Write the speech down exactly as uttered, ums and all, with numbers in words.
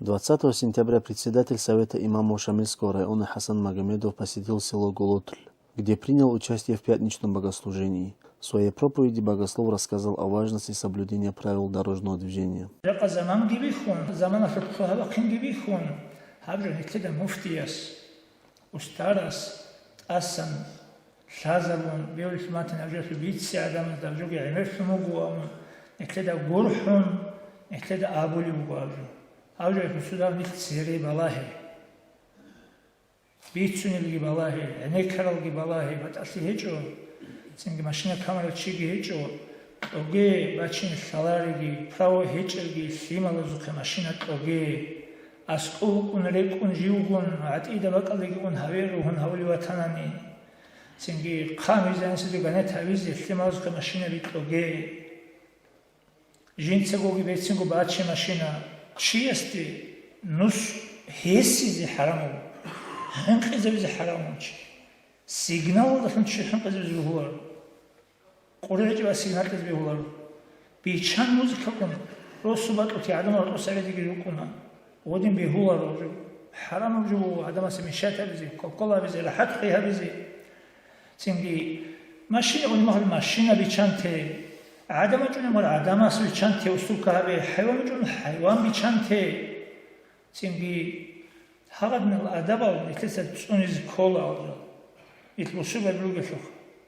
Двадцатого сентября председатель Совета имамов Шамильского района Хасан Магомедов посетил село Голотль, где принял участие в пятничном богослужении. В своей проповеди богослов рассказал о важности соблюдения правил дорожного движения. Рекъа заманги бихьун, заманалъул хъухӀа-бахъинги бихьун, гьаб жо нилъеда муфтияс, устарас тӀасан лъазабун, бевлъи матан гьаб жоялъул бице гӀадамазда гьаб жоги гӀемерлъун вуго, амма нилъеда гурхӀун, нилъеда абулеб буго гьаб жо. Гьаб жоялъул судаб нилъ цере балагье. Бицунелги балагье, гӀенеккаралги балагье, батӀалъи гьечӀо, цинги машина камарал чиги гьечӀо, кьоге бачин лъалареги, право гьечӀелги лъималазухъе машина кьоге. АскӀов вукӀун рекӀун живгун, гӀатӀида бакӀалдеги ун гьаве ругьун гьавулев ватанани. Цинги хъан визаниседе ганет гьавизе лъималазухъе машинаби кьоге. Жинцагоги берцинго баче машина. Чиясде нус гьесизе хӀарамав, хӀинкъизабизе хӀарамав чи. Сигналалдалъун чи хӀинкъизабизе бегьуларо. Къури гьечӀеб сигнал кьезе бегьуларо. Бичан музыкаккун росу батӀулъи гӀадамал росабедеги рукӀуна. Гъодин бегьуларо жо. ХӀарамаб жо буго гӀадамасе мешать гьабизе, квалквал гьабизе, рахӀат хъи гьабизе. Цинги машина унмагьал машина бичанте, гӀадам вачӀунеб гӀадамас бичанте устурка гьабе, хӀайван вачӀун хӀайван бичанте. Цинги гьагъадинал адабал нилъеца цӀунизе ккола алжал. Ил бусурбаби ругелъулха.